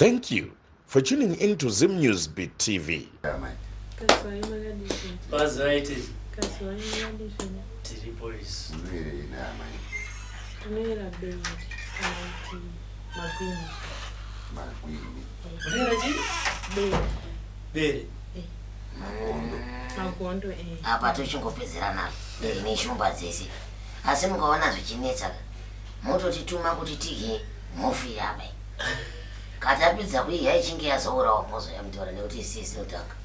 Thank you for tuning in to Zim News Beat TV. Tiripo isu. Tinoera bere kana kuti magwini. Magwini. Unoera chii? Bere. Bere. Eh. Magondo. Magondo eh. Apa tochingopedzerana neshumba dzese. Asi mukaona zvichinetsa ka mototituma kuti tidye mhofu iri apa iyi. Katapedza kuidya ichinge yazourawa mozoya mutora nekuti isisi tinotanga.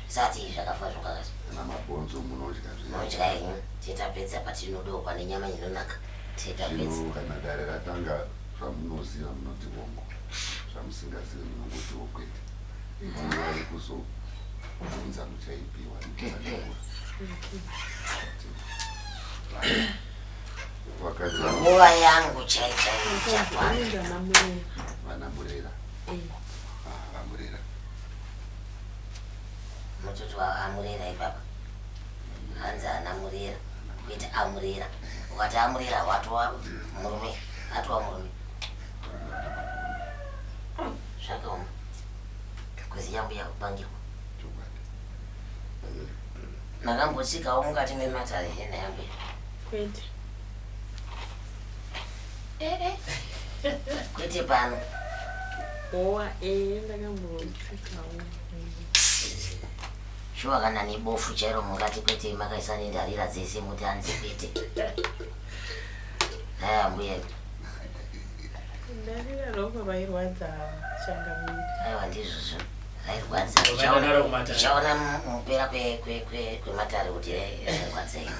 Sati zvakafa zvakakati. Kana mabhonzo munodya zviya. Munodya henyu titapedza patinodawo pane nyama inonaka titapedza. Zvino kana dare ratanga zvamunoziva munoti hongu zvamusingazive munongotiwo kwete. Nguva yekuzobvunza muchaipiwa nekutsanangura. Vakadzi Nguva yangu chai chai ichakwana. Vana Murera. Eh. Ah, vaMurera. Mutoti waamurera ipapa. Hanzi ana Murera. Kuita amurera. Ukati amurera watova murume. Atova murume. Zvakaoma. Kuziya mbuya kupangirwa. Chokwadi. Makambotsikawo mukati mematare here nhai ambuya? Kwete. Kwete pano. Howa eh ndakambotsikawo. Shuwa kana nebofu chairo mungati kwete makaisa nendarira dzese muti hanzi kwete. Nhai ambuya. Ndarira roko rairwadza changamire. Aiwa ndizvozvo rairwadza. Ukaenda naro kumatare. Tichaona mupera kwematare kuti rairwadzei.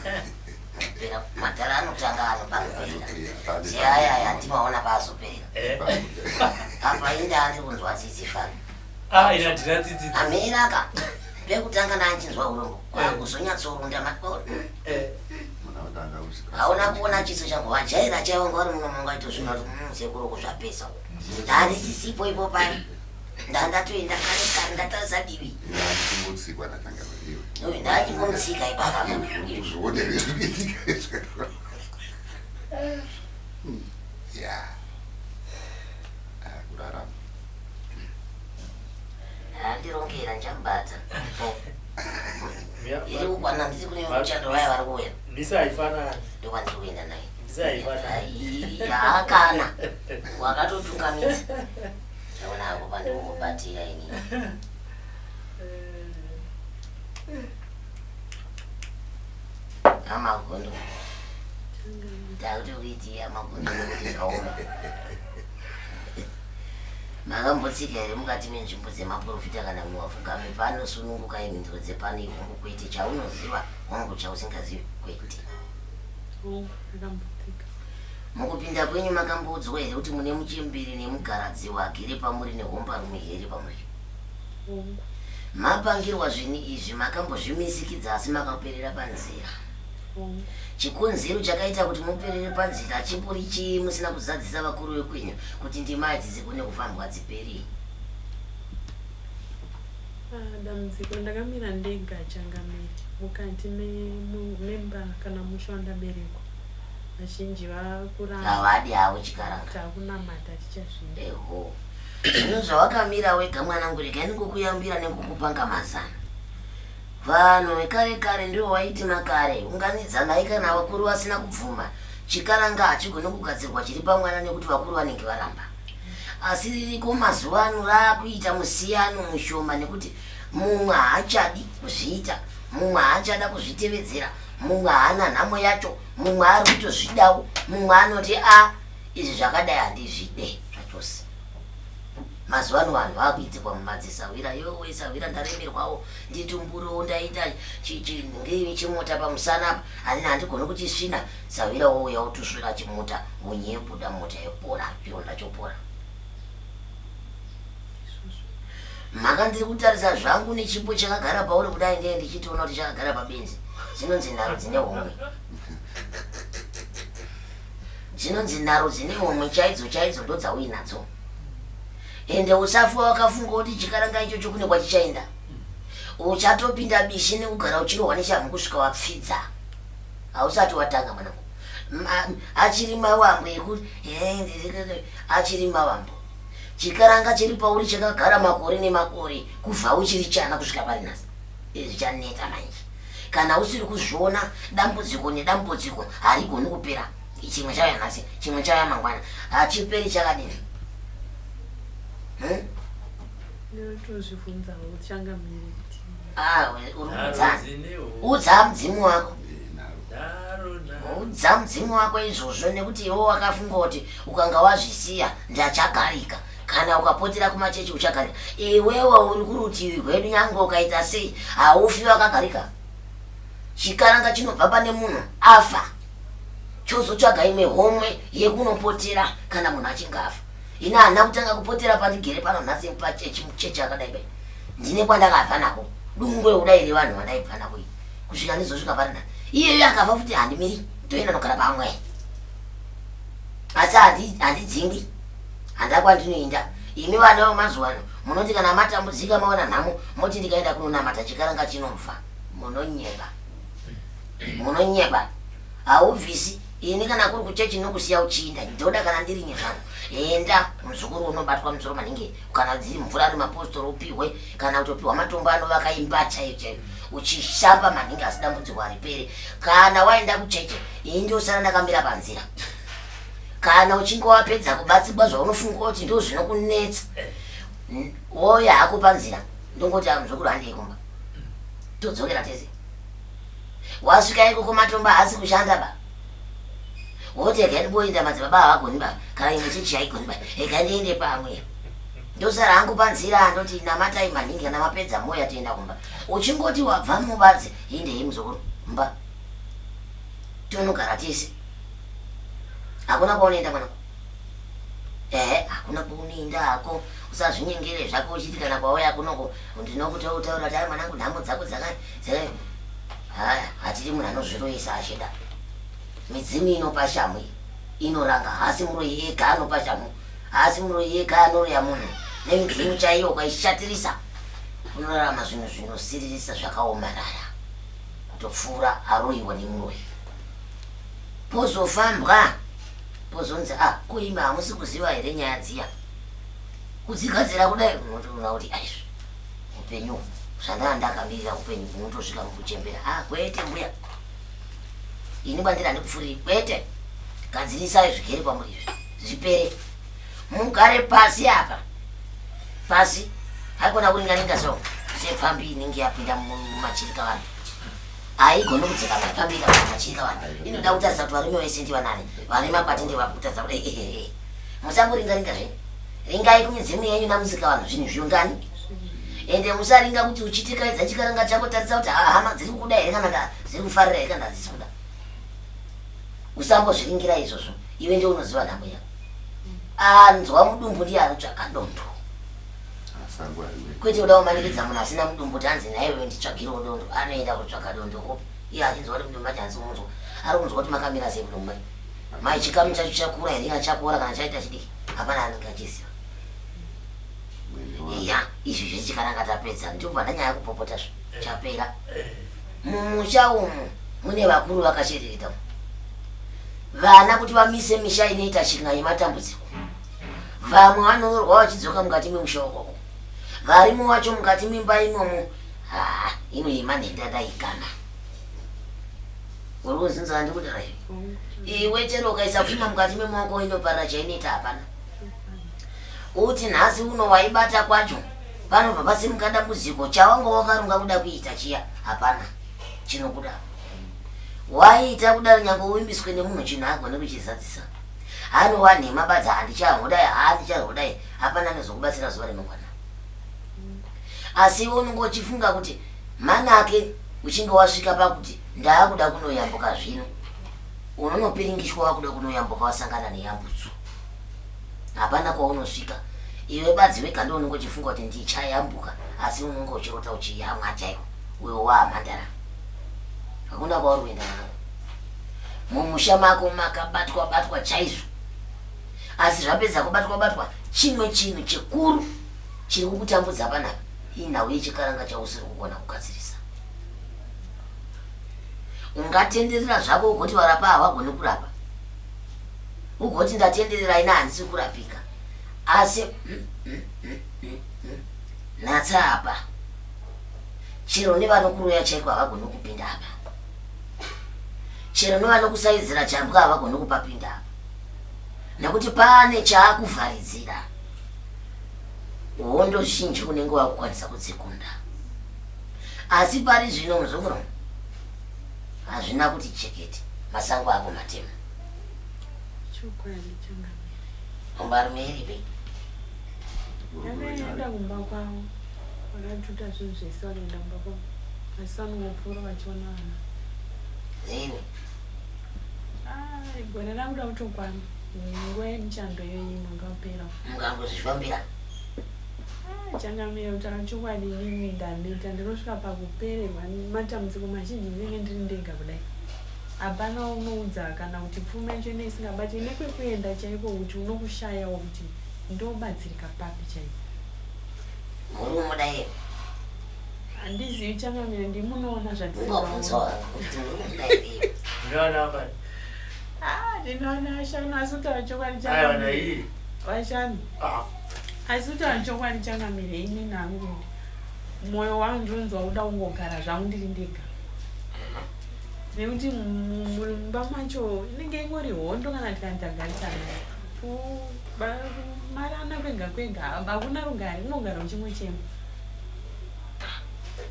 Mupera matare anotanga anopanopera. Siaya aya andimaona paazoperera. Eh. Apa inda andiri kunzwa tsitsi fani. Ah, ina ndina tsitsi. Amiraka. Pekutanga ndanchinzwa urombo. Kwakuzonyatsorunda Eh. Hauna kuona chiso changu vajaira chaivo vanga vari muno mungaitozvina kuti sekuru kuzvapesa uku. Ndandisisipo ipo paya. Ndandatoenda kare kare ndatarisa divi. Ndachingotsikwa natanga iwe. Uyu ndachingomutsika ipapa. Uzvione zvikuitika izvo. Ya. Ah, kurarama. Andirongera ndichamubata. Mbuya- Iri kukwana ndiri kune muchando vaya vari kuuya. Misa haifanani. Ndokwandiri kuenda naye. Misa haifanani. Yaakana. Wakatotungamidza. Chaona ako pandikukubatira ini. Amagondo. Ndakutokuitia amagondo nekuti zvaoma. Makambotsika here mukati menzvimbo dzemaporofita kana muwafugame pano sunungukai mhinduro dzepano ihongu kwete chaunoziva hongu chausingazivi kwete. Hongu ndakambotsika. Mukupinda kwenyu makamboudzwa here kuti mune muchembere nemugaradziwa agere pamuri nehombarume here pamuri? Hongu. Mapangirwa zvinhu izvi makambozvimisikidza asi makaperera panzira. Hongu. Chikonzero chakaita kuti muperere panzira chiburi chii musina kuzadzisa vakuru vekwenyu kuti ndima hadzizigone kufambwa dziperi? Ah, dambudziko ndakamira ndega changamire mukati memba kana musha wandaberekwa vazhinji vakuramba Havadi havo chikaranga. Takunamata tichazvida. Eho. Zvino zvawakamira wega mwanangu regai ndingokuyambira nekukupanga mazano. Vanhu vekare kare ndivo vaiti makare unganidzanai kana vakuru vasina kubvuma. Chikaranga hachigoni kugadzirwa chiri pamwana nekuti vakuru vanenge varamba. Asi ririko mazuva ano raakuita musiyano mushoma nekuti mumwe haachadi kuzviita, mumwe haachada kuzvitevedzera, mumwe haana nhamo yacho, mumwe ari kutozvidawo, mumwe anoti a izvi zvakadai handizvide zvachose. Mazuva ano vanhu vakuitirwa mumadzisahwira yowe sahwira ndaremerwawo nditumburewo ndaita ngeivi chimota pamusana apa hanina handigoni kuchisvina sahwira wouya wotusvira chimota hunye yobuda mota yopora chironda chopora. Mhaka ndiri kutarisa zvangu nechipo chakagara pauri kudai ndee ndichitoona kuti chakagara pabenzi dzinonzi nharo dzine homwe dzinonzi nharo dzine homwe chaidzo chaidzo ndodzauinadzo ende usafa wakafunga kuti chikaranga ichocho kune kwachichaenda uchatopinda bishi nekugara uchirohwa neshamhu kusvika wapfidza hausati watanga mwanangu achiri mawambo ekuti achiri mawambo. Chikaranga chiri pauri chakagara makore nemakore kubva uchiri chana kusvika pari nhasi. Izvi chaneta manje. Kana usiri kuzviona dambudziko nedambudziko harigoni kupera. Chimwe chauya nhasi, chimwe chauya mangwana. Hachiperi chakadini? Hmm? Ndinotozvibvunzawo changamire kuti Ah, uri Nharo kuudzani? dzine ho. Udza mudzimu wako. Nharo. Nharo, nharo. Udza mudzimu wako izvozvo nekuti iwe wakafunga kuti ukanga wazvisiya ndachagarika. Kana ukapotera kumachechi uchagarika. Iwewe uri kurutivi rwedu nyange ukaita sei haufi wakagarika. Chikaranga chinobva pane munhu afa chozotsvaga imwe homwe yekunopotera kana munhu achinge afa. Ini handina kutanga kupotera pandigere pano nhasi pachechi muchechi akadai bai. Ndine kwandakabva nako dungwe kudai revanhu vandaibva nako iyi kusvika ndizosvika pari nhasi. Iyeyo akafa futi handimiri ndoenda nogara pamwe. Asi handidzingwi handina kwandinoenda. Imi vana vemazuva ano munoti kana matambudzika maona nhamo moti ndikaenda kunonamata chikaranga chinobva. Munonyepa. Munonyepa. Haubvisi ini kana kuri kuchechi nokusiya uchiinda ndoda kana ndiri nyezvangu enda muzukuru unobatwa musoro maningi kana dziri mvura ari mapostori upihwe kana kutopihwa matombo anovaka imba chaiyo chaiyo uchishamba maningi asi dambudziko haripere kana waenda kuchechi ini ndosara ndakamira panzira kana uchinge wapedza kubatsigwa zvaunofunga kuti ndo zvinokunetsa wouya hako panzira ndongoti ah, muzukuru handei kumba todzokera tese wasvika ikoko matombo haasi kushanda ba woti ega ndiboenda madzibaba havagoni ba kana imwe chechi haigoni ba ega ndiende pamwe ndosara hangu panzira ndoti namatai maningi kana mapedza moya toenda kumba uchingoti wabva mubadzi hindei muzukuru mba tonogara tese hakuna kwaunoenda mwanangu ehe hakuna kwaunoenda hako usazvinyengere zvako uchiti kana kwauya kunoko ndinokutoutaura kuti ai mwanangu nhamo dzako dzaka haya hatidi munhu anozviroyesa achida midzimu inopa shamhu iyi inoranga haasi muroyi ega anopa shamhu haasi muroyi ega anoroya munhu nemidzimu chaiyo ukaishatirisa unorarama zvinhu zvinosiririsa zvakaomarara kutopfuura aroyiwa nemuroyi pozofambwa pozonzi a ah, kuima hamusi kuziva here nyaya dziya kudzigadzira kudai unotoona kuti aizvi upenyu zvandaa ndakamirira upenyu unotosvika mukuchembera a ah, kwete mbuya ini kwandiri handikupfuriri kwete gadzirisai zvigere kwamuri izvi zvipere mugare pasi apa pasi haikona kuringaringa so sepfambi inenge yapinda mumachirika vanhu haigoni kudzika mapfambi ikapinda mumachirika vanhu inoda kutarisa kuti varume vese ndivanani vane makwati ndevapi kutarisa kuti ehehe musangoringaringa zve ringai kumidzimu yenyu namusika vanhu zvinhu zviungani ende musaringa kuti uchitikaidza chikaranga chako tarisa kuti hama dziri kukuda here kana dziri kufarira here kana hadzisi kuda usambozviringira izvozvo iwe ndiwe unoziva nhamo yako anzwa mudumbu ndiye anotsvaka dondo kwete kuda kumanikidza munhu asina mudumbu kuti anzi naiwewe nditsvagirewo dondo anoenda kutsvaka dondo kupi iye achinzwa kuti mudumbu macho hanzi kumunzwa ari kunzwa kuti makamira sei mudumbu macho mai chikamu chacho chakura here kana chakora kana chaita chidiki hapana anenge achiziva ya izvi zvechikaranga tapedza ndipo pandanyaya kupopota zve chapera mumusha umu mune vakuru vakashereketa vana kuti vamise misha inoita shinga yematambudziko vamwe vanoroorwa vachidzoka mukati memusha ukoko varimo wacho mukati memba imomo haa inoyema nhendadaikana uri kuzinza ndikutaura iwe chero ukaisa pfuma mukati memaoko inoparira chainoita hapana Uti nhasi uno waibata kwacho panobva pasimuka dambudziko chawanga wakaronga kuda kuita chiya hapana chinobuda. Waiita kudaro nyange uvimbiswe nemunhu chinhu agone kuchizadzisa. Anova nhema badza handichahodai handichahodai hapana anozokubatsira zuva remangwana. Asi iwe unenge uchifunga kuti manake uchinge wasvika pakuti ndaakuda kunoyambuka zvino unonopiringishwa wakuda kunoyambuka wasangana neyambutso. Hapana kwaunosvika iwe badzi wega ndiwe unenge uchifunga kuti ndichayambuka asi unenge uchirota uchiyamwa chaiko uyo waamhandara. Hakuna kwauri kuenda mwanangu. Mumusha mako makabatwa batwa chaizvo asi zvapedza kubatwa batwa chimwe chinhu chikuru chiri kukutambudza panapa inhau yechikaranga chausiri kugona kugadzirisa. Ungatenderera zvako ugoti varapa havagoni kurapa ugoti ndatenderera ina handisi kurapika. Asi natsa apa chero nevanokuroya chaiko havagoni kupinda apa. Chero nevanokusaidzira chambwa havagoni kupapinda apa. Nekuti pane chaakuvharidzira. Hondo zhinji unenge wakukwanisa kudzikunda. Asi pari zvino muzukuru hazvina kuti chekete masango ako matema. Chokwadi changamire. Hombarume iripi? Yakaenda kumba kwavo vakatuta zvinhu zvese vakaenda kumba kwavo asi vanongopfuura vachiona vana. Rini? Ah, gore rakuda kutokwana nguva yemuchando iyoyi mwaka wapera. Mukangozvifambira. Ah, changamire kutaura chokwadi inini ndaneta ndinosvika pakupererwa matambudziko mazhinji ndinenge ndiri ndega kudai. Hapana unoudza kana kuti pfuma yacho ine isingabati nekwekuenda chaiko kuti unokushayawo kuti ndobatsirika papi chaipo. Muri kumuda here? Handizivi changamire ndimunoona Ungabvunzawo zvatisingavaoni. hako kuti muri kumuda here? Ndinoona vangani? Ah, ndinoona vashanu asi kutaura chokwadi Aiwa changamire. naiyi. Vashanu. Ah, Asi kutaura chokwadi changamire ini nangu mwoyo wangu ndinonzwa kuda kungogara zvangu ndiri ndega. Nekuti mumba macho inenge ingori hondo kana tikati tagarisana. Kumarana kwega kwega hakuna rugare unogara uchingochema.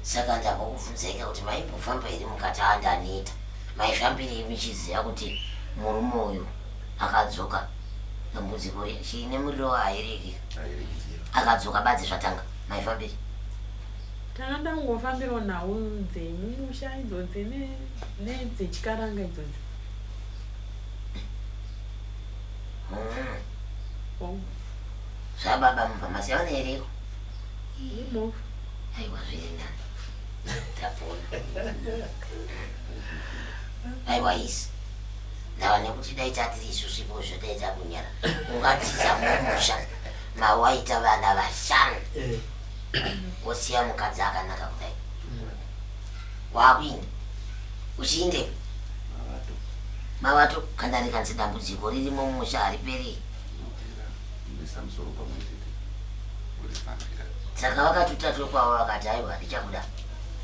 Saka ndambokubvunzaika kuti maimbofamba here mukati haa ndaneta. Maifambirei muchiziva kuti murume uyu akadzoka dambudziko chine muriro hairegi. Akadzoka badzi zvatanga. Maifambirei? Tanga ndangofambirawo nhau dzemumusha idzodzi nedzechikaranga idzodzi. Oh, Zvababa mubva masiyana hereko. imofa. Aiwa zviri nani. Tapona. Aiwa isi. Ndava nekuti dai tatiri isusu ipo dai takunyara. Ungatiza mumusha mawaita vana vashanu eh. wosiya mukadzi akanaka kudai. Wakuinda. Uchiindepi? Mavato kana rikanzi dambudziko ririmo mumusha hariperi. Kuisa musoro pamwe chete kurifambira. Saka vakatuta kwavo vakati aiwa ndichakuda.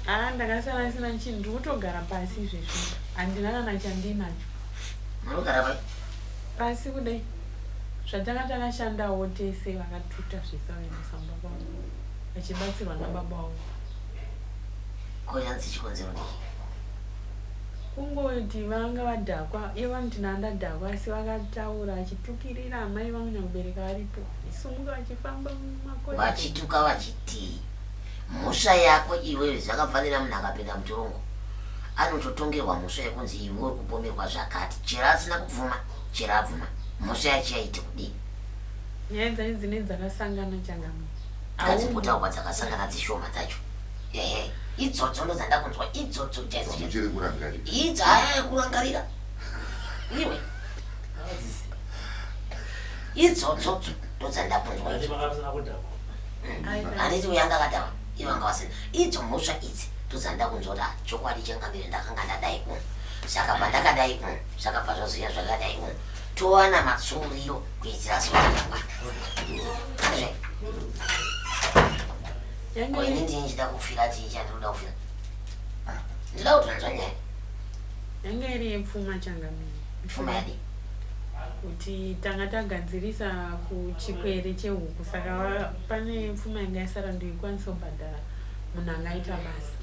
Ah, ndakasara ndisina chinhu ndiri kutogara pasi izvezvi. Handina kana chandinacho. Munogara pai? Pasi kudai. Zvatanga takashandawo tese vakatuta zvese vakaendesa kumba kwavo. Vachibatsirwa nababa vavo. Ko yanzi chikonzero ndechii? Kungoti vanga vadhakwa, ivo vanoti ndandadhakwa asi vakataura vachitukirira amai vangu nyakubereka varipo. Vachisumuka vachifamba mumakoridho. Vachituka vachitii mhosva yako iwewe zvakafanira munhu akapinda mutorongo anototongerwa mhosva yekunzi iwe uri kupomerwa zvakati chero asina kubvuma chero abvuma mhosva yacho yaiti kudii Nyaya dzacho dzinenge dzakasangana changamire. dzimbotaurwa dzakasangana dzishoma dzacho ehe idzodzo ndo dzandakunzwa idzodzo chaidzo chaidzo. Muchiri kurangarira. Idzo aya kurangarira iwe idzodzo ndodzandakunzwa Ati idzo makasina kudhakwa. Handiti uyo anga akadhakwa ivo anga vasina idzo mhosva idzi ndodzandida kunzwa kuti ah, chokwadi changamire ndakanga ndadai umu saka pandakadai umu saka pazvazoya zvakadai umu towana matsuriro kuitira zuva ramangwana. Azve Yange ko ini ndini ndichida kufira chii chandinoda kufira ndinoda kutonzwa nyaya yange iri yepfuma changamire. pfuma yadii Kuti tanga tagadzirisa kuchikwere chehuku saka pane pfuma yanga yasara ndoikwanisa kubhadhara munhu angaita basa.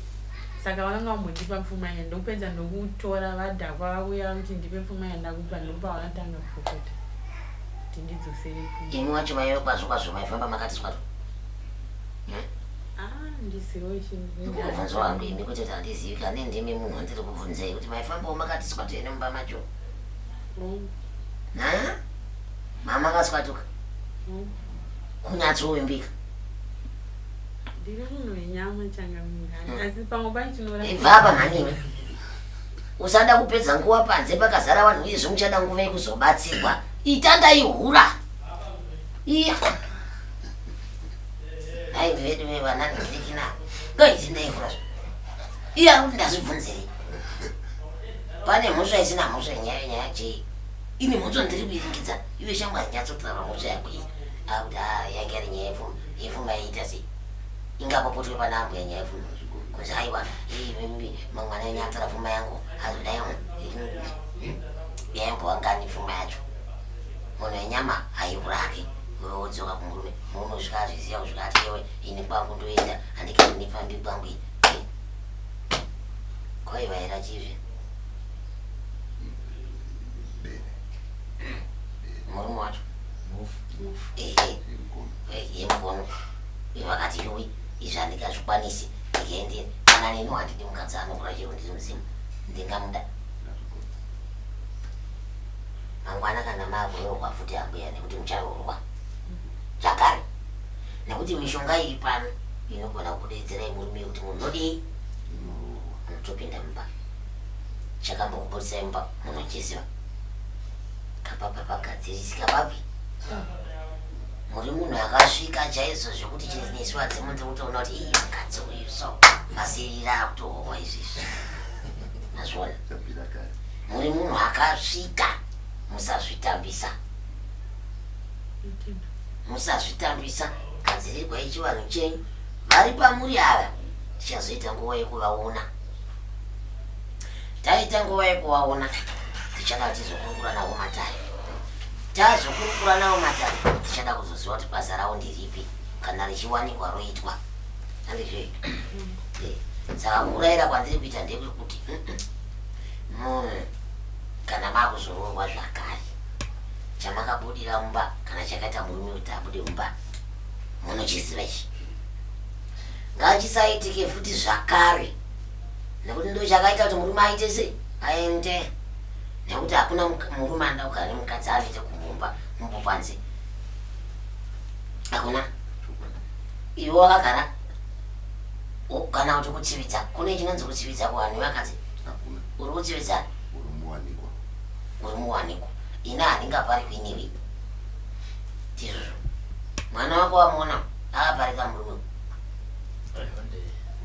Saka vakanga vambondipa pfuma iya ndokupedza ndokutora vadhakwa vauya kuti ndipe pfuma yandakupa ndopavakatanga kupopota kuti ndidzosere pfuma. Imi wacho maive kwazvo kwazvo maifamba makati swato. Ah, ndisiwo Ndikubvunzwa hangu imi kuti handizivi kani ndimi munhu wandiri kubvunzei kuti maifambawo makati swato here mumba macho. Ha? Mama akaswatuka kunyatsovimbika. Ndiri munhu wenyama changamire asi pamwe pacho tinoramba. Ibva apa mhani iwe. Usada kupedza nguva panze pakazara vanhu uyezve muchada nguva yekuzobatsirwa. Ita ndaihura. Iya. Hai vedu vevana ndikina. Ngaiti ndaihura. Iya kuti ndazvibvunzirei. Pane mhosva isina mhosva nyaya nyaya chei. Ini mhosva ndiri kuiringidza. Iwe shamwari nyatsotaura mhosva yako iyi. Akuti a yange iri nyaya yepfuma, yepfuma yaiita sei? Ingapopotwe pana ambuya nyaya yepfuma. Kunzi aiwa, mangwana enyu atora pfuma yangu, azodai yaimbova ngani pfuma yacho? Munhu wenyama haiurake. Wodzoka kumurume, murume kusvika azviziva, kusvika ati iwe ini kwangu ndoenda, handikani nefambi kwangu iyi. Kwaivaira chizve Bere. Murume wacho Mufu. Ehe. Yemukono. Yemukono. Vakati yuwi, izvi handingazvikwanisi, ndikaendeni kana neni handidi mukadzi anokura chero ndiri muzimu ndingamuda. Ndazvigona. Mangwana kana makuroorwa futi ambuya, nekuti mucharoorwa zvakare, nekuti mishonga iri pano inogona kudetserai murume kuti munhu unodii? Inoroorwa. Unotopinda mumba, chakambokubudisai mumba munochiziva kapapa pagadzirisika papi. Muri munhu akasvika chaizvo zvekuti nesu vadzimu ndiri kutoona kuti iyi mukadzi uyu so masirira akutohohwa izvizvi, mazviona? Chabvira kare. Muri munhu akasvika, musazvitambisa. Ndotenda. Musazvitambisa, gadzirirwai chivanhu chenyu. Vari pamuri ava tichazoita nguva yekuvaona. Taita nguva yekuvaona, tichada tizokurukura navo matare. Tazokurukura navo matare, tichada kuzoziva kuti basa ravo nderipi, kana richiwanikwa roitwa, handizvo? Saka kurayira kwandiri kuita ndekwekuti munhu kana makuzoroorwa zvakare, chamakabudira mumba kana chakaita murume kuti abude mumba munochiziva. Ichi ngachisaitike futi zvakare, nekuti ndo chakaita kuti murume aite sei, aende, nekuti hakuna murume anoda kugara nemukadzi anoite kumumba mumbo panze, hakuna. Chokwadi. Iwe wakagara kana kuti kutsividza, kune chinonzi kutsividza kuvanhu vevakadzi? Hakuna. Uri kutsividza. Uri muwanikwa. Uri muwanikwa, ina handingaparikwi newe. Ndizvozvo, mwana wako wamuona akaparika murume.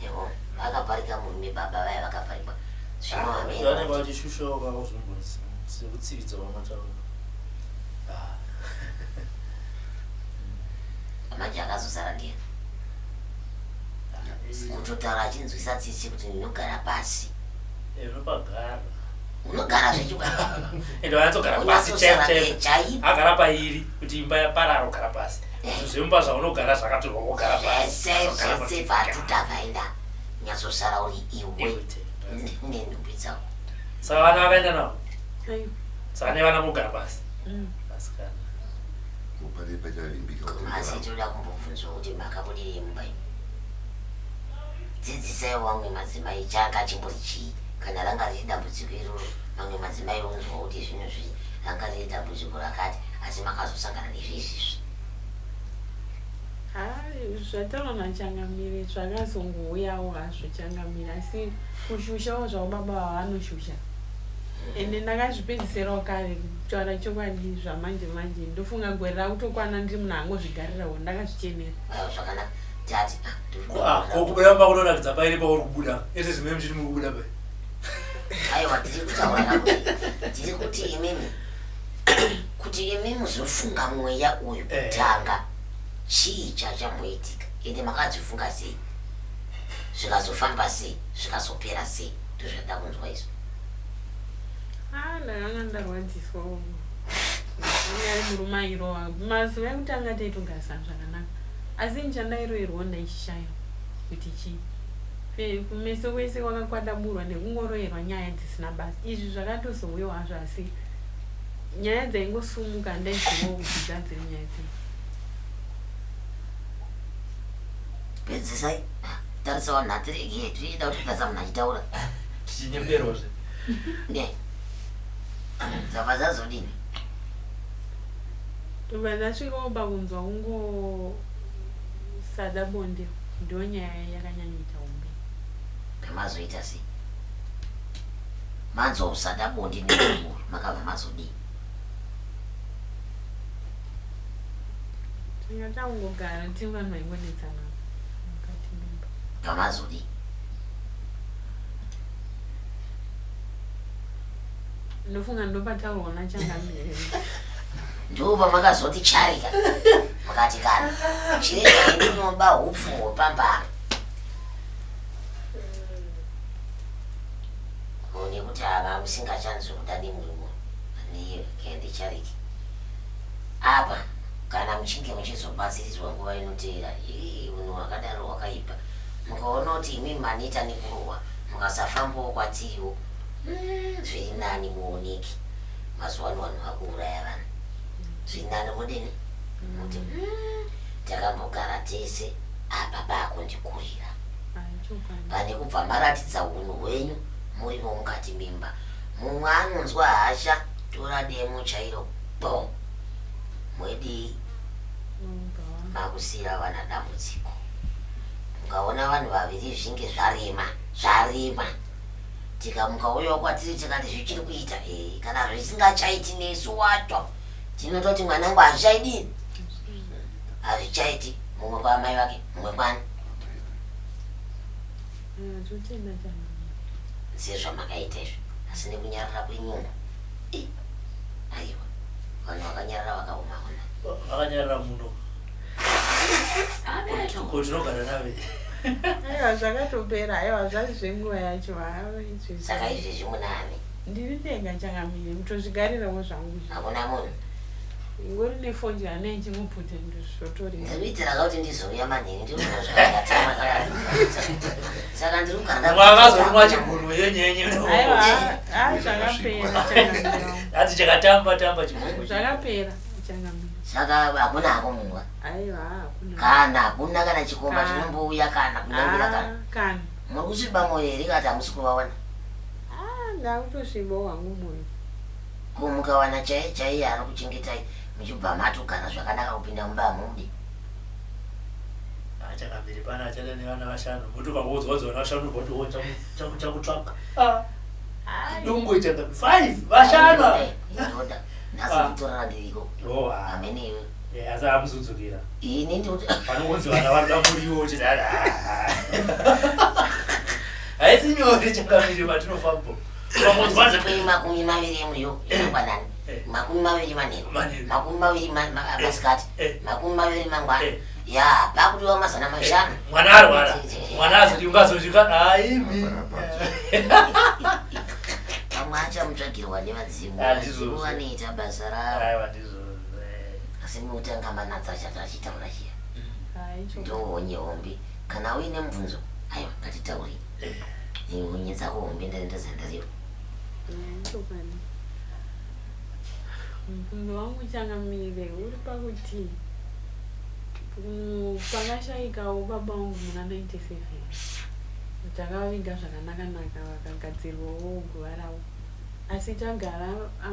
Evo vakaparika murume, baba vaya vakaparikwa zvino hameno. Vanenge vachishushawo kakuzvimbonzi sekutsividza kwamataura. Manje akazosara ndiye kutotaura achinzwisa tsitsi kuti ndinogara pasi. Unopagara. Unogara zvechokwadi. Ende vanyatsogara pasi chaipo chaipo. Chaipo. Agara pairi kuti imba yaparara, ogara pasi. Zvinhu zvemumba zvaunogara zvakatorwa, wogara pasi. Zvese zvese bvatuta vaenda, nyatsosara uri iwe Iwe te. nenhumbi dzako. Saka vana vakaenda navo? Aiwa. Saka nevana mogara pasi? Asikana. Pane pachavimbika Asi kutendera. toda kumbobvunzwa kuti makabudirei mumba imi. Dzidzisai vamwe madzimai changa chimbori chii kana ranga riri dambudziko iroro. Mamwe madzimai onzwa kuti zvinhu zvi ranga riri dambudziko rakati, asi makazosangana nezvezvizvi. Ha, zvataurwa nachangamire zvakazongouyawo hazvo changamire, asi kushushawo zvavo baba vavanoshusha, ende ndakazvipedzisirawo kare. Kutaura chokwadi, zvamanje manje ndofunga gore rakutokwana ndiri munhu angozvigarirawo, ndakazvichenera. Aiwa, zvakanaka tati ah, Ah, ko kubuda mumba kunonakidza pairi pauri kubuda ese zvimwe muchiti muri kubuda pai? Aiwa, tiri kutaura kuti, tiri kuti imimi, kuti imi muzofunga mweya uyu kutanga, chii chachamboitika, ende makazvifunga sei, zvikazofamba sei, zvikazopera sei? Ndozvada kunzwa izvo. Ah, ndakanga ndarwadziswawo, ari murume airova. Mazuva ekutanga taitogarisana zvakanaka, asi ini chandairoverwawo ndaichishaya kuti chii. Kumeso kwese kwakakwadaburwa nekungoroverwa nyaya dzisina basa. Izvi zvakatozouyawo hazvo, asi nyaya dzaingosumuka handaizivawo kuti dzadziri nyaya dzei. Pedzisai. Ah, tarisa vanhu hatiregi tichida kuti tarisa munhu achitaura. Tichinyeperwa zve. Ne dzabva dzazodini? Tobva ndasvikawo pakunzwa kungosada bonde, ndo nyaya yakanyanyoita hombe. Pamazoita sei? Manzwa usada bonde neumuru, makabva mazodii? Tanga tangogara tiri vanhu vaingonetsana mukati memba. Pamazodii? Ndofunga ndopataurwa nachangamire. Ndo pamakazoti charika. Mukati kana chiregai ndinoba hupfu hwepamba apa. Ko nekuti ava musingachanzwi kuda nemurume ndichariki apa kana muchinge muchizobatsiridzwa nguva inoteera ii unhu hwakadaro hwakaipa mukaona kuti imi maneta nekurohwa mukasafambawo kwatiriwo mm, zviri nani muoneki mazuva ano vanhu vakuuraya vanhu zviri nani mudini muti mm, takambogara tese apa pakundikurira pane kubva maratidza unhu hwenyu murimo mukati memba mumwe anonzwa hasha tora demo chairo bo mwedii makusiira vana dambudziko mukaona vanhu vaviri zvinge zvarema zvarema tikamuka uyo kwatiri tikati zvichiri kuita ee kana zvisingachaiti nesu wacho tinototi mwanangu hazvichaidii hazvichaiti mumwe kwaamai vake mumwe kwani sezvamakaita izvi asi nekunyarara kwenyungu aiwa vanhu vakanyarara vakaoma ona Vakanyarara muno. Ko tinogara nave. Aiwa zvakatopera aiwa zvati zvenguva yacho saka izvezvi munaani ndiri ndega changamire kutozvigarirawo zvangu hakuna munhu ingori nefodya nechimupute ndozvotorera ndikuitira kauti ndizouya manheru ndikuona zvakatama saka ndiri kugara Mwakazorumwa chigunwe yenyenye. Aiwa a zvakapera changamire Ati chakatamba tamba chigunwe. Zvakapera changamire. Saka hakuna hako munhu Aiwa hakuna. Kana hakuna kana chikomba Kana. chinombouya kana kunyambira kana. Ah, kana. Muri kusviba moyo here kati hamusi kuvaona? Ah, ndakutosvibawo hangu moyo. Ko mukawana chaiye chaiye anokuchengetai muchibva matogara zvakanaka kupinda mumba hamudi. Changamire pana achada nevana vashanu. Muti ukangodzwa kuti vana vashanu ubva kuti oh chakutsvaka. Ah. Dongo changamire. 5 vashanu. Ndoda. Nhasi Ah. kutorara ndiriko. Oh ah. Hamene iwe. Eh asi amuzudzukira. Ini ndikuti Panongonzi vana varikuda muriwo uchiti ah. Haisi nyore changamire patinofamba. Ukangonzwa Ndipei 20 emuriwo mangwanani. Eh. 20 manheru. Manheru. 20 masikati. Eh. 20 mangwana. Eh. Ya, pakudiwa 500. Mwana arwara. Mwana azoti ungazosvika haimi. Pamwe achamutsvagirwa nevadzimu. Ah, ndizvozvo. Vadzimu vanoita basa ravo. Aiwa ndizvo. Eh. Asi mutanga manatsa achati achitaura chiya. Hai chokwadi. Ndohonye hombe. Kana uine mubvunzo, aiwa ngatitaurei. Eh. Honye dzako hombe ndazandariwa. Chokwadi. Mubvunzo wangu changamire uri pakuti pakashaikawo baba vangu muna 97 takaviga zvakanaka-naka vakagadzirwawo guva ravo asi tagara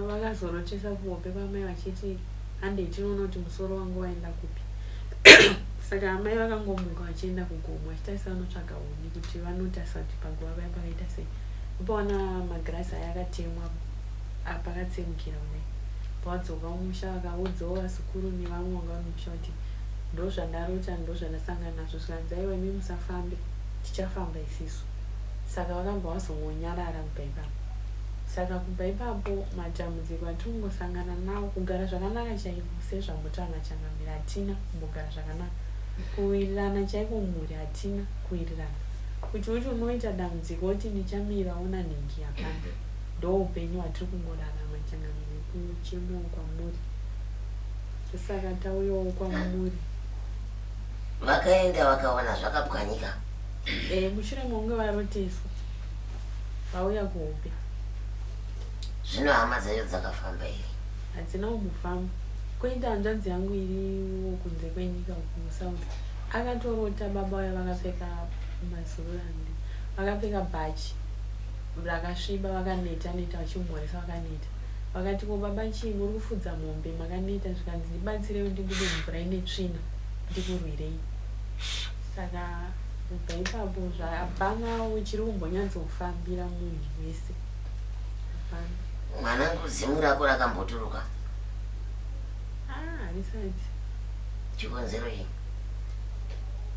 vakazorotesa kuhope kwamai vachiti handei tinoona kuti musoro wangu waenda kupi saka amai vakangomuka vachienda kugomo vachitarisa vanotsvaga huni kuti vanotarisa kuti paguva paya pakaita sei upaona magirasi aya akatemwa pakatsemukira kudai pavadzoka mumusha vakaudzawo vazukuru nevamwe vanga vari mumusha kuti ndozvandarota ndozvandasangana nazvo zvikanzi aiwa imi musafambe tichafamba isisu saka vakabva vazongonyarara kubva ipapo saka kubva ipapo matambudziko atingosangana nawo kugara zvakanaka chaiko sezvambotaura changamire hatina kumbogara zvakanaka kuwirirana chaiko mumhuri hatina kuwirirana kuti uti unoita dambudziko woti ndichamira ona nhingi hapana ndo upenyu hwatiri kungorarama changamire kuchemawo kwamuri saka tauyawo kwamuri. Vakaenda vakawana zvakapwanyika. E, mushure mokunge varoteswa vauya kuhope. Zvino hama dzacho dzakafamba here? Hadzina kumbofamba. Koita hanzvadzi yangu iriwo kunze kwenyika uku muSouth akatorota baba vaya vakapfeka mazururandi vakapfeka bhachi rakasviba vakaneta neta vachimhoresa vakaneta vakati ko baba chii muri kufudza mombe makaneta zvikanzi ndibatsirewo ndibude mumvura ine tsvina ndikurwirei saka kubva ipapo hapana chiri kumbonyatsofambira munhu wese hapana. Mwanangu zimu rako rakamboturuka? Ah, harisati. Chikonzero chii?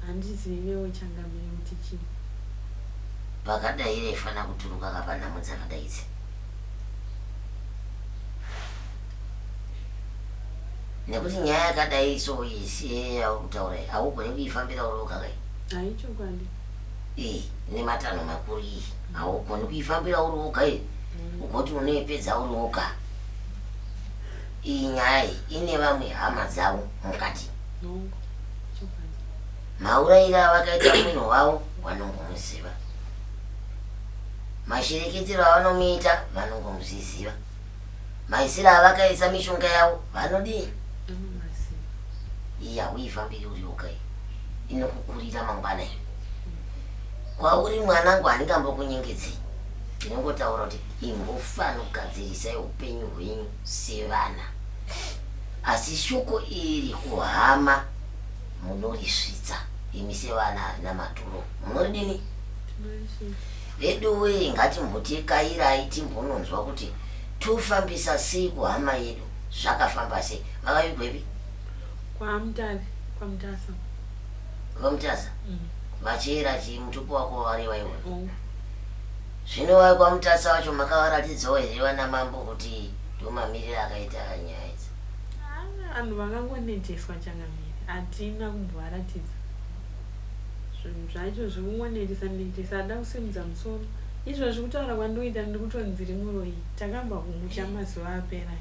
Handizivewo changamire kuti chii. Pakadai raifana kuturuka ka panhamo dzakadai idzi. Nekuti nyaya yakadai so iyi siye yauri kutaura iyi haugoni kuifambira uri woga kai. Haichokwadi. Iyi nematanho makuru iyi haugoni kuifambira uri woga iyi ugoti unoipedza uri woga. Iyi nyaya iyi ine vamwe hama dzavo mukati. Hongu. Chokwadi. Maurayiro avakaita munhu wavo vanongomuziva. Mashereketero avanomuita vanongomuzviziva. Maisiro avakaisa mishonga yavo vanodii? Iyi hauifambiri uri woga iyi. Inokukurira mangwana iyi. Kwauri mwanangu handingambokunyengedzei. Ndinongotaura kuti imbofanogadzirisai upenyu hwenyu sevana. Asi shoko iri kuhama munorisvitsa imi sevana harina maturo. Munoridini? Veduwee ngatimboti kairai timbononzwa kuti tofambisa sei kuhama yedu zvakafamba sei vakavigwepi? KwaMutare, kwaMutasa. KwaMutasa? Vachiyera chii mutupo wako wawareva iwe? Hongu. Zvino vai kwaMutasa vacho makavaratidzawo here vana mambo kuti ndomamiriro akaita nyaya idzi? Ah, vanhu vakangoneteswa changamire, hatina kumbovaratidza. Zvinhu zvacho zvekungonetesa netesa ada kusimudza musoro. Izvozvi kutaura kwandikuita ndiri kutonzi ndiri muroyi. Takabva kumusha mazuva apera aya.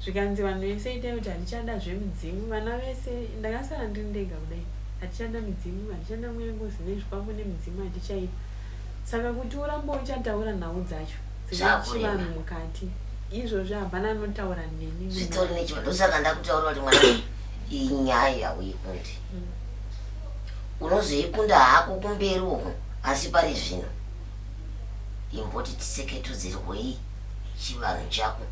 Zvikanzi vanhu vese itai kuti hatichada zvemidzimu. Vana vese ndakasara ndiri ndega kudai. Hatichada midzimu, hatichada mweya ngozi nezvikwambo nemidzimu hatichaida. Saka kuti urambe uchataura nhau dzacho dzine Zvakurema. chivanhu mukati. Izvozvi hapana anotaura neni Zvitori munyaya. nechivanhu. Ndosaka ndakutaurira kuti mwana iyi nyaya hauikunde. Unozoikunda hako kumberi uko asi pari zvino imboti tiseketudzirwei chivanhu chako.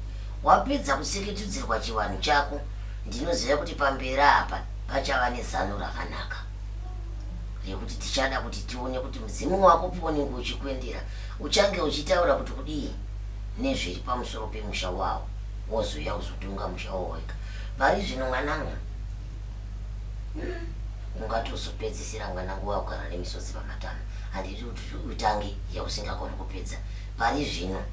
Wapedza kuseketudzirwa chivanhu chako ndinoziva kuti pamberi apa pachava nezano rakanaka rekuti tichada kuti tione kuti mudzimu wako paunenge uchikuendera uchange uchitaura kuti kudii nezviri pamusoro pemusha wawo wozouya kuzotonga musha wawo wega. Pari zvino mwanangu ungatozopedzisira mwanangu wakugara nemisodzi pamatama. Handidi kuti utange yausingagoni kupedza. Pari zvino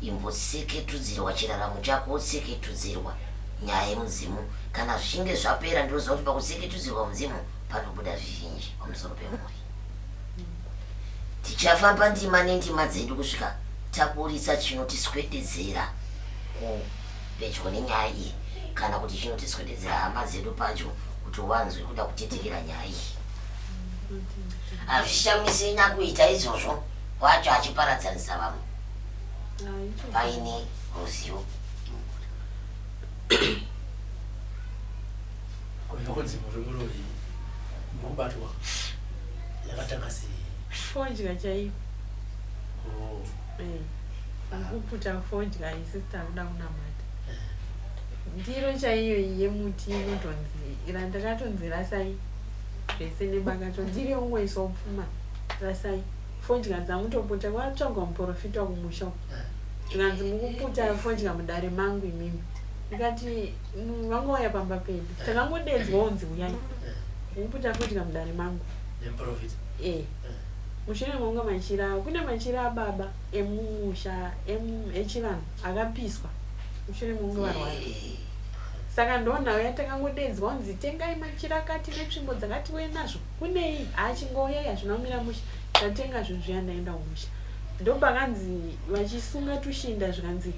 imbotseketudzirwa chiraramo chako wotseketudzirwa nyaya yemudzimu. Kana zvichinge zvapera ndinoziva kuti pakutseketudzirwa mudzimu panobuda zvizhinji pamusoro pemhuri. Tichafamba ndima nendima dzedu kusvika taburitsa chinotiswededzera pedyo nenyaya iyi kana kuti chinotiswededzera hama dzedu padyo kuti wanzwe kuda kutetekera nyaya iyi. Hazvishamisi nyakuita izvozvo wacho achiparadzanisa vamwe paine ruzivo. Ko yokunzi muri muroyi mukubatwa yakatanga sei? Fodya chaiyo. Oh. Eh. Kuputa fodya isi takuda kunamata. Ndiro chaiyo iyi yemuti inotonzi randakatonzi rasai zvese nebakato ndiro yongoiswa pfuma rasai fodya dzamutoputa kwatsvagwa muprofita kumusha uko. Zvikanzi mukuputa fodya mudare mangu imimi. Ndikati vangouya pamba pedu. Takangodedzwa unzi uyai. Mukuputa fodya mudare mangu. Nemuprofita. Eh. Mushure mekunge machira kune machira ababa emumusha echivanhu akapiswa mushure mekunge varwara. Saka ndonhau yatakangodedzwa kunzi tengai machira akati netsvimbo dzakati uye nazvo. Kunei? Achingouyai hazvina kumira mushe. Tatenga zvinhu zviya ndaenda kumusha. Ndopakanzi vachisunga tushinda zvikanzi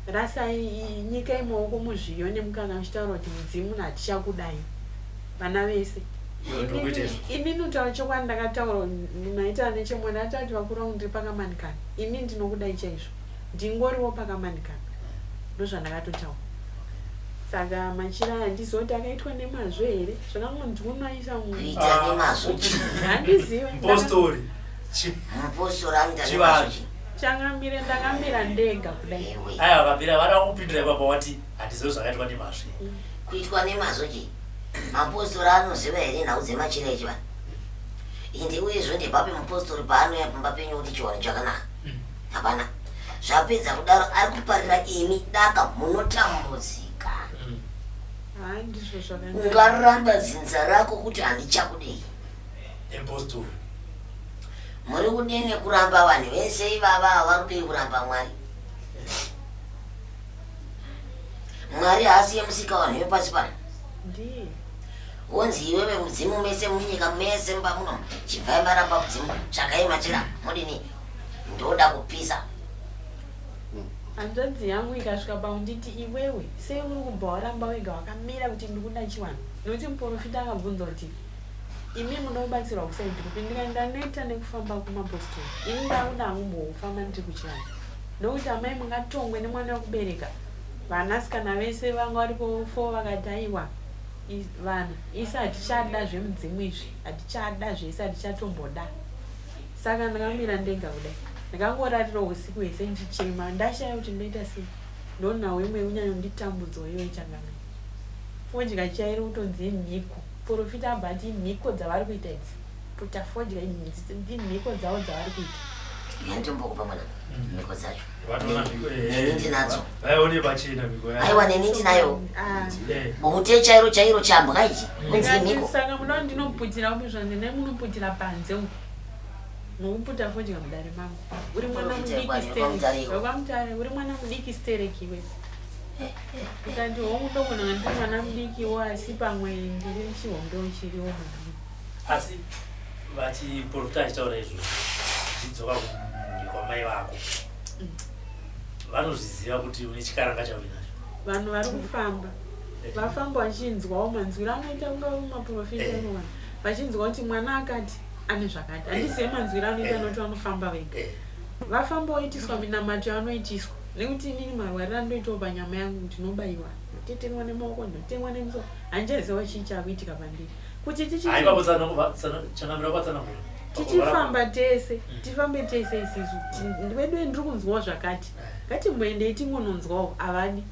rasai nyikai maoko muzviyo nemukaka muchitaura kuti mudzimu hatichakudai. Vana vese. Iwe ndokuita izvo. Inini kutaura chokwadi ndakataura maita nechemwana ndakataura kuti vakuru vangu ndiri pakamanikana. Ini ndinokudai chaizvo. Ndingoriwo pakamanikana. Ndozvandakatotaura. Saka machira aya handizivi kuti akaitwa nemazvo here. Zvakangonzi unoisa mu Kuita nemazvo chii? Handizivi. Mupostori. Mupostori anoita Chivanhu. nemazvo chii? Changamire ndakamira ndega kudai. Ewe. Aya vakapira vada kupindura ipapo wati handizivi zvakaitwa nemazvo. Kuitwa nemazvo chii? Mapostori anoziva here nhau dzemachira echivanhu? Ende uyezve ndepapi mupostori paanouya pamba penyu oti chivanhu chakanaka? Hapana. Zvapedza kudaro ari kuparira imi daka munotambudzika. Haa ndizvo zvakanaka. Ungaramba dzinza rako kuti handichakudei. Nemupostori. Muri kudini kuramba vanhu vese ivava vari kudei kuramba Mwari? Mwari haasi yemusika vanhu vepasi pano. Ndiye. Wonzi iwewe mudzimu mese munyika mese mumba muno chibvai maramba mudzimu tsvakai machira modini ndoda kupisa. Hanzvadzi yangu ikasvika paunditi iwewe sei uri kubva waramba wega wakamira kuti ndikuda chiwanhu nekuti muporofita akabvunza kuti imi munoda kubatsirwa kusaidi kupi ndikati ndaneta nekufamba kumapostori ini ndakuda hangu mbofamba ndiri kuchivanhu ndokuti amai mungatongwe nemwana wekubereka vanasikana vese vanga varipo fo vakati aiwa vana isi hatichada zvemudzimu izvi hatichada zvese hatichatomboda saka ndakamira ndega kudai ndakangorarira usiku hwese ndichichema ndashaya kuti ndoita sei ndonhau imwe yekunyanya kunditambudzawo iyoyo changamire fodya chairo kutonzi imhiko profita abva ati imhiko dzavari kuita idzi puta fodya imhiko dzavo dzavari kuita Yanditombokupa mwana mhiko dzacho. Vatoona mhiko Neni ndinadzo. Vaione pachena mhiko yacho. Aiwa neni ndinayo. Ah. Bute chairo chairo chambwa ichi. Kunzi imhiko. Saka muda ndinoputira upi zvanzi ndai munoputira panze uko nokuputa fodya mudare mangu uri mwana Profita mudiki wekwaMutare stereki wekwaMutare uri mwana mudiki stereki iwe ndikati hongu ndogona nga ndiri mwana mudikiwo asi pamwe ndiri chihombewo chiriwo mwana Asi vachiprofita achitaura izvozvo zvichidzoka kumhuri kwamai vako vanozviziva kuti une chikaranga chauinacho. Vanhu vari kufamba vafamba vachinzwawo manzwiro anoita kunga maprofita inowana vachinzwa kuti mwana akati ane zvakati handizive manzwiro anoita nokuti vanofamba vega vafamba voitiswa minamato yavanoitiswa nekuti inini marwariro andoitawo panyama yangu ndinobaiwa ndinotetengwa nemaoko ndinotemwa nemusoro handichaziva chii chaakuitika pandiri kuti tichi Haipapo changamira kwatsanangura tichifamba tese tifambe tese isisu vedu ndiri kunzwawo zvakati ngatimboendei tingononzwawo havadi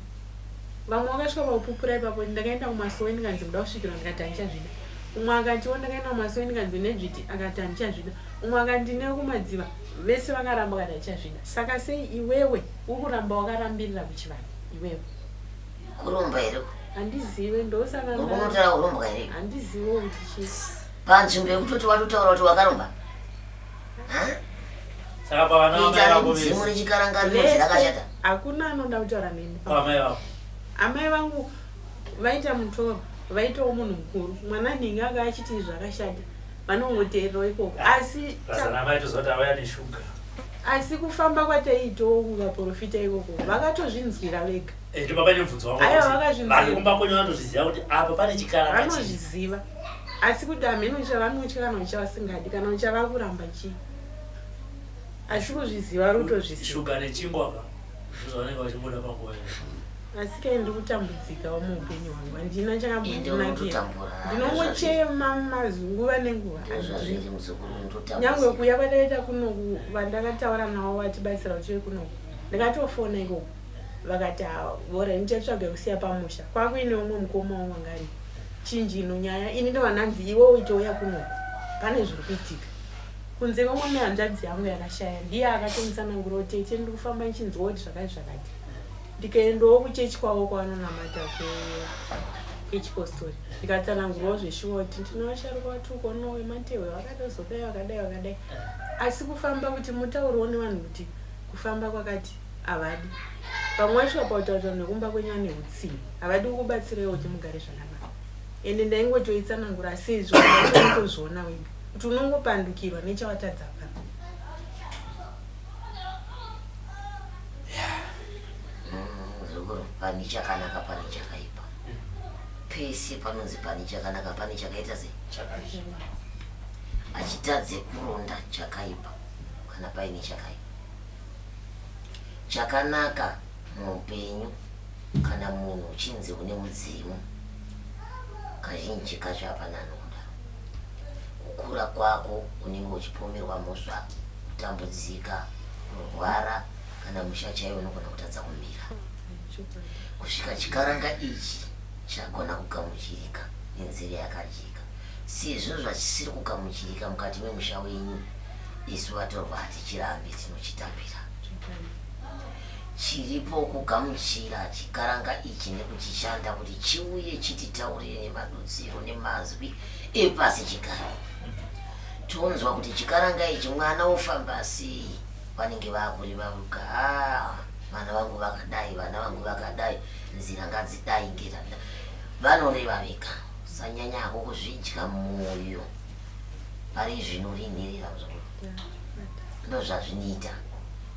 vamwe vakasvika pakupupura ipapo ndakaenda kumasowe ndikanzi muda kusvikirwa ndikati handichazvida umwe akatiwo ndakaenda kumasowe ndikanzi nedzviti akati handichazvida umwe akati ndine kumadziva vese vakaramba vakati handichazvida saka sei iwewe uri kuramba wakarambirira kuchivanhu iwewe Kuromba here? Handizive ndosaka Uri kunotaura kurombwa here? Handizivewo kuti chii. Panzvimbo yekutoti watotaura kuti wakaromba. Ha? Saka pavana vamai Kuita vako nemudzimu vese nechikaranga rinonzi Vese, rakashata. hakuna anoda kutaura neni. Pamai vako. Amai vangu vaita mutoro, vaitawo munhu mukuru. Mwana nhingi anga achiti zvakashata, vanongoteererawo ikoko. Asi Razana amai toziva kuti auya neshuga. Asi kufamba kwataiitawo kuvaporofita ikoko, vakatozvinzwira vega. Ndipo paine mubvunzo wangu Aiwa, kuti vakazvinzwira. vanhu kumba kwenyu vanotozviziva kuti apa pane chikaranga chii? Vanozviziva. Asi kuti hameno chavanotya kana kuti chavasingadi kana kuti chavakuramba chii. Asi kuzviziva vari kutozviziva. Shuga nechingwa ka ndozvavanenge vachingoda panguva iyo. Asi kai ndiri kutambudzikawo muupenyu hwangu handina Ende chakambondinakira. unototambura. Ndinongochema mazuva nenguva. Ndozvazviri muzukuru Nyangwe unototambudzika. kuuya kwatakaita kunoku vandakataura navo vatibatsira kuti tiuye kunoku ndakatofona ikoko vakati hora ndichatsvaga yekusiya pamusha kwakuine umwe mukoma wangu anga aripo chinji ino nyaya ini ndovananzi iwe uitouya kunoku pane zviri kuitika kunze kwemwe nehanzvadzi yangu yakashaya ndiye akatomutsanangura kuti tete ndiri kufamba ndichinzwa kuti zvakati zvakati ndikaendawo kuchechi kwavo kwavanonamata kwechipostori ndikatsanangurawo zveshuwa kuti ndine vasharuka vatuko no vematehwe vakatozodai vakadai vakadai asi kufamba kuti mutauriwo nevanhu kuti kufamba kwakati havadi vamwe vacho vapakutaura nekumba kwenyu vane utsinye havadi kukubatsirai kuti mugare zvakanaka ende ndaingotoitsanangura asi izvo unotozviona wega kuti unongopandukirwa nechawatadza pano. Muzukuru, pane chakanaka pane chakaipa. Pese panonzi pane chakanaka pane chakaita sei? Chakaipa. Achitadze kuronda chakaipa kana paine chakaipa. Chakanaka muupenyu kana munhu uchinzi une mudzimu kazhinji kacho hapana anokuda. Kukura kwako unenge uchipomerwa mhosva, kutambudzika, kurwara kana musha chaiwo unogona kutadza kumira. Kusvika chikaranga ichi chagona kugamuchirika nenzira yakajeka. Sezvo zvachisiri kugamuchirika mukati memusha wenyu, isu vatorwa hatichirambi tinochitambira. Chiripo kugamuchira chikaranga ichi nekuchishanda kuti chiuye chititaurire nemadudziro nemazwi epasi chigare. Tonzwa kuti chikaranga ichi mwana ofamba sei, vanenge vakureva voga, haa vana vangu vakadai, vana vangu vakadai, nzira ngadzidai ngera. Vanoreva vega. Usanyanya hako kuzvidya mwoyo. Pari zvino uri nherera muzukuru. Ndozvazvinoita.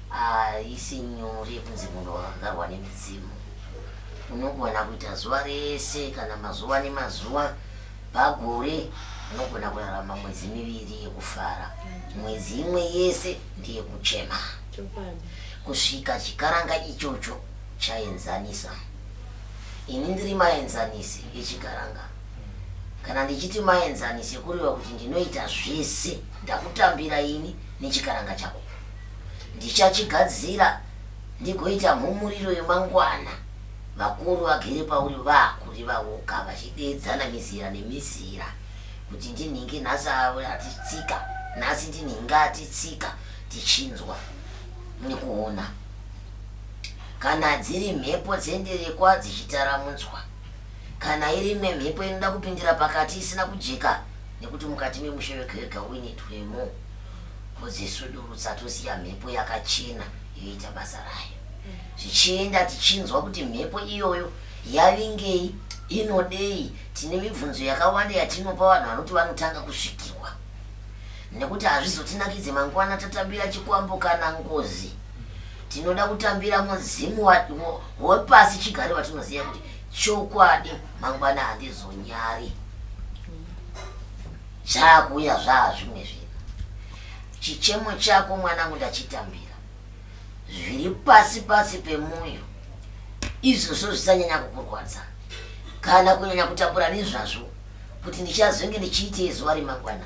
Haisi nyore kunzi munhu wakagarwa nemidzimu. Unogona kuita zuva rese kana mazuva nemazuva pagore unogona kurarama mwedzi miviri yekufara. Mwedzi imwe yese ndeyekuchema. Kusvika chikaranga ichocho chaenzanisa. Ini ndiri maenzanisi echikaranga. Kana ndichiti maenzanisi kureva kuti ndinoita zvese ndakutambira ini nechikaranga chako. Ndichachigadzira ndigoita mhumuriro yemangwana vakuru vagere pauri vakurivauka vachideedzana mizera nemizera kuti ndinhingi nhasi atitsika nhasi ndinhingi atitsika tichinzwa nekuona. Kana dziri mhepo dzenderekwa dzichitaramudzwa, kana iri imwe mhepo inoda kupindira pakati isina kujeka, nekuti mukati memusha wega wega uine twemo, vodzisudurutsa tosiya mhepo yakachena yoita basa rayo. Zvichienda tichinzwa kuti mhepo iyoyo yavingei, inodei. Tine mibvunzo yakawanda yatinopa vanhu vanoti vanotanga kusvikirwa nekuti hazvizotinakidze mangwana tatambira chikwambo kana ngozi. Tinoda kutambira mudzimu wepasi chigare watinoziva kuti chokwadi mangwana handizonyari. Zvakuuya zvaa zvimwe zvinhu. Chichemo chako mwanangu ndachitambira. Zviri pasi pasi pemoyo izvozvo zvisanyanya kukurwadza kana kunyanya kutambura nezvazvo kuti ndichazonge ndichiitei zuva remangwana.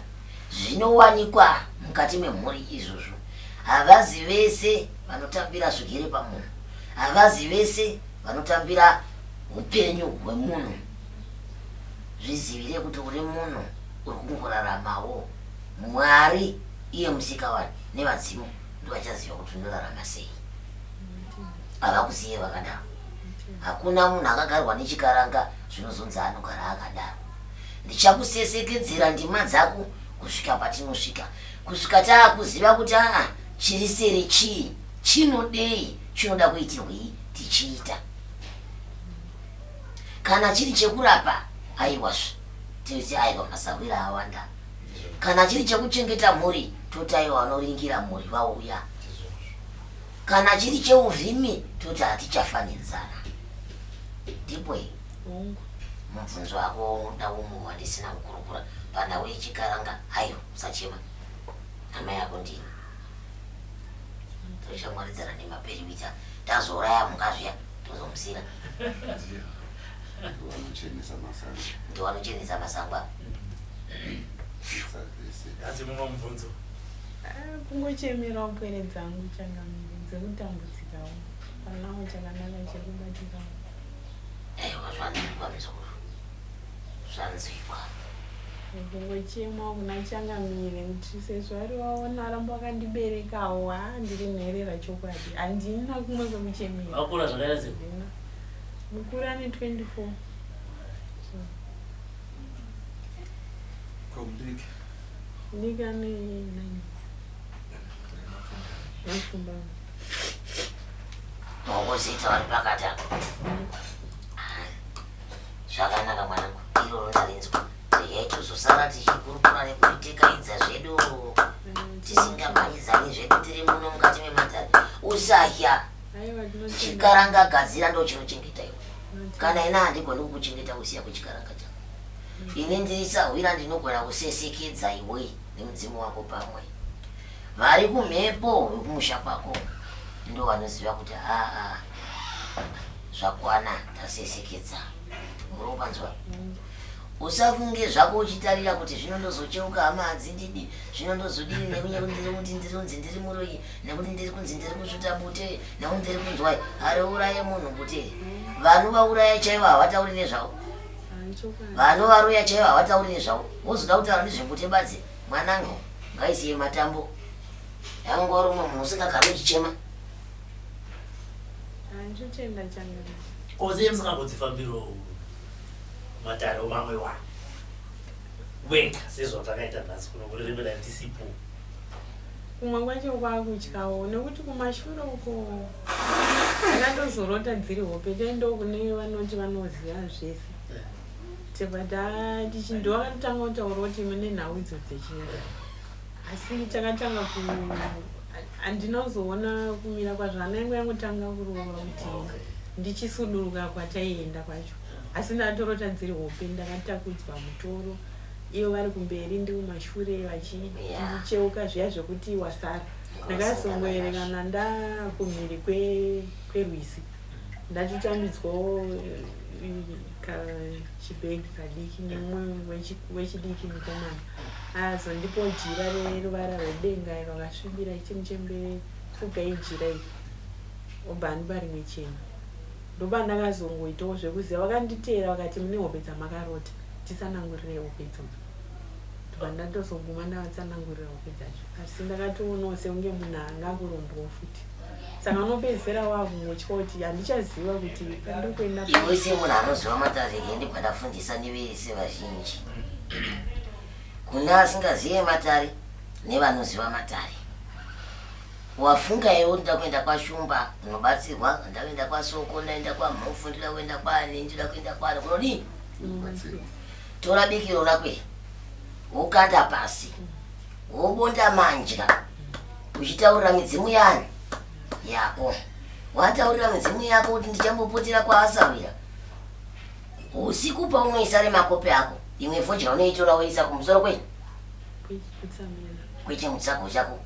Zvinowanikwa mukati memhuri izvozvo. Havazi vese vanotambira zvigere pamunhu. Havazi vese vanotambira upenyu hwemunhu. Zvizivire kuti uri munhu uri kungoraramawo. Mwari iye musikavanhu nevadzimu ndovachaziva kuti unorarama sei. Havakusiye vakadaro. Hakuna munhu akagarwa nechikaranga zvinozonzi anogara akadaro. Ndichakusesekedzera ndima dzako kusvika patinosvika. Kusvika taakuziva kuti aa chiri seri chii, chinodei, chinoda kuitirwei tichiita. Kana chiri chekurapa aiwazve toti aiwa masahwira awanda. Kana chiri chekuchengeta mhuri toti aiwa vanoringira mhuri vauya. Kana chiri cheuvhimi toti hatichafa nenzara. Ndipo iyi mubvunzo wako unoda umwe wandisina kukurukura panhau yechikaranga aiwa usachema. Hama yako ndini. Toshamwaridzana nemaperiwita tazouraya mhuka zviya tozomusira. Ndiwanochenesa masango. Ndiwanochenesa masango. Hanzi mumwe mubvunzo. Ah, kungochemerawo pwere dzangu changamire dzekutambudzikawo panawo chakanaka chekubatirawo. Aiwa zvanzwikwa muzukuru. Zvanzwikwa. Kungochemawo kuna changamire kuti sezvo ari waona aramba wakandiberekawo haa ndiri nherera chokwadi handina kumwe kwekuchemera. Vakura zvakaita sei? Mukuru ane 24. So. Ko mudiki? Mudiki ane 9. Mapfumbamwe. Makozoita vari pakati apa. Zvakanaka mwanangu, iroro ndarinzwa. Regai tozosara tichikurukura nekuritekaidza zvedu tisingamhanyidzani zvedu tiri muno mukati mematare. Usahya. Chikaranga gadzira ndochinochengeta iwe. Kana ina handigoni kukuchengeta usiya kuchikaranga chako. Ini ndiri sahwira ndinogona kusesekedza iwe nemudzimu wako pamwe. Vari kumhepo vekumusha kwako ndovanoziva kuti haa zvakwana tasesekedza. Uri kupanzwa? Usafunge zvako uchitarira kuti zvino ndozocheuka hama hadzindidi, zvino ndozodini nekunye ndiri kuti ndiri kunzi ndiri muroyi, nekuti ndiri kunzi ndiri kusvuta bute, nekuti ndiri kunzwai. Hariuraye munhu bute. Vanovauraya chaivo havatauri nezvavo. Vanovaroya chaivo havatauri nezvavo. Wozoda kutaura nezvebute badzi, mwanangu ngaisiye matambo. Yangova uri umwe munhu usingagari uchichema. Handichotenda changamire. Ko sei musingambodzifambirawo matare omamwe wani wega sezvatakaita nhasi kuno gore rimwe dai tisipo? Kumwe kwacho kwakutyawo nekuti kumashure uko ndakatozorota dziri hope taendawo kune vanoti vanoziva zvese. Tibva tatichi ndowakatotanga kutaura kuti mune nhau idzo dzechinyakare. Asi takatanga ku handina kuzoona kumira kwazvo hana yangu yangotanga kurova kuti ndichisuduruka kwataienda kwacho. Asi ndatorota dziri hope ndakatakudzwa mutoro ivo vari kumberi ndi kumashure vachicheuka zviya zvekuti wasara. Ndakazongoerekana ndakumhiri kwerwizi. Ndatotambidzwawo kachibhegi kadiki nemumwe wechidiki mukomana azondipawo jira reruvara rwedenga rwakasvibira chimuchembere fugai jira iri obva andipa rimwe chena ndopandakazongoitawo zvekuziva vakanditeera vakati mune hope dzamakarota titsanangurire hope idzodzo ndobva ndatozoguma ndavatsanangurira hope dzacho asi ndakatoonawo sekunge munhu anga akurombawo futi saka unopedzisira wakungotya kuti handichaziva kuti pandiri kuenda Iwe semunhu anoziva matare ndibva ndafundisa nevese vazhinji. Kune asingazive matare nevanoziva matare. Wafunga iwe kuti ndoda kuenda kwaShumba unobatsirwa, ndoda kuenda kwaSoko, ndaenda kwaMhofu, ndoda kuenda kwaani, ndoda kuenda kwaani, kunodii? Tora bikiro rako iri wokanda pasi wobonda mandya uchitaurira midzimu yani yako wataurira midzimu yako kuti ndichambopotera kwaasawira usiku paunoisa remakope ako imwe fodya unoitora woisa kumusoro kwe kwechimutsago chako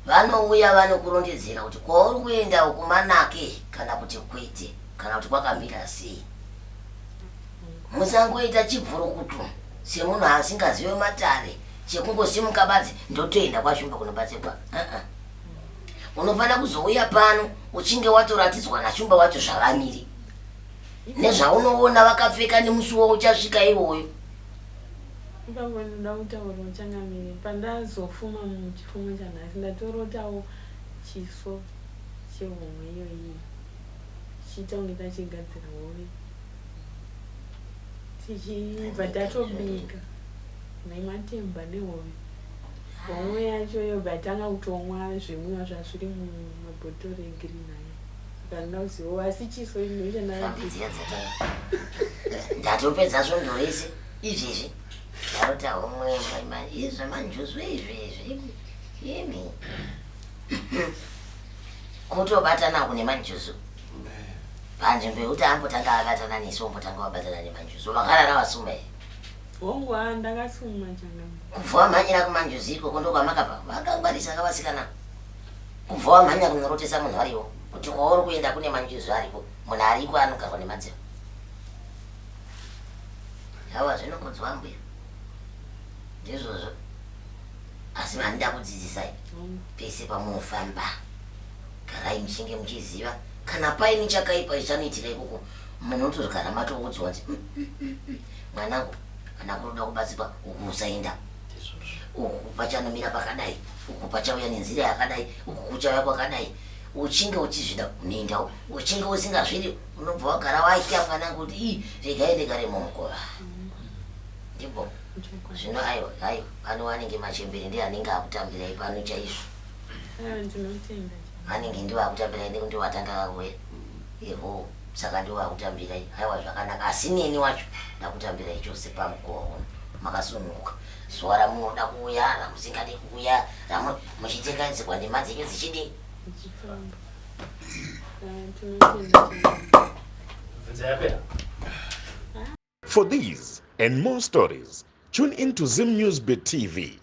vanouya vanokurondedzera kuti kwauri kuenda uku manake kana kuti kwete kana kuti kwakamira sei Musangoita chibvurukutu semunhu asingazive matare chekungosimuka badzi ndotoenda kwaShumba kunobatsirwa. Uh-uh. Unofanira kuzouya pano uchinge watoratidzwa naShumba wacho zvavamiri nezvaunoona vakapfeka nemusi wauchasvika iwoyo. Ipapo ndinoda kutaura changamire pandazofuma muchifumo chanhasi ndatorotawo chiso chehomwe iyoyi chichiita kunge tachigadzira hove tichibva tatobika nematemba nehove homwe yacho yobva yatanga kutomwa zvimwiwa zvazviri mumabhotoro egreen aya saka ndinoda kuzivawo asi chiso ndochandakati ndatopedza svondo rese izvezvi ndarota homwe izvamanjuzu izvezvi imi Kutobatana uku nemanjuzu panzvimbo yekuti ambotanga abatana nesu ombotanga wabatana nemanjuzu vakarara vasuma here? Hongu haa ndakasuma changamire. Kubva wamhanyira kumanjuzu ikoko ndokwamakabva vakangwarisa kavasikana kubva wamhanya kunorotesa munhu ariwo kuti kwauri kuenda kune manjuzu ariko munhu ariko anogarwa nemadziro hawa zvinokudzwa ambuya ndizvozvo Asi vandida kudzidzisai pese pamunofamba garai muchinge muchiziva kana paine chakaipa chichanoitika ikoko munotogara matoudzwa kuti mm, mm, mm, mwanangu kana kunoda kubatsirwa uku usaenda uku pachanomira pakadai uku pachauya nenzira yakadai uku kuchauya kwakadai uchinge uchizvida unoendawo uchinge usingazvidi unobva wagara waitya mwanangu kuti ii regai ndigare mumukova ndipo Zvino aiwa aiwa pano anenge machembere ndiye anenge akutambirai pano chaizvo. Ndinotenda. Anenge ndiwo akutambirai nekuti ndiwo atanga kakuuya. Eho saka ndiwo akutambirai aiwa zvakanaka asi neni wacho ndakutambirai chose pamukova uno makasununguka zuva ramunoda kuuya ramusingadi kuuya ramu muchitekaidzirwa ndima dzenyu dzichidii Dzichifamba. Tinotenda. Bvunza yapera. For these and more stories, tune in to Zim News Bit TV.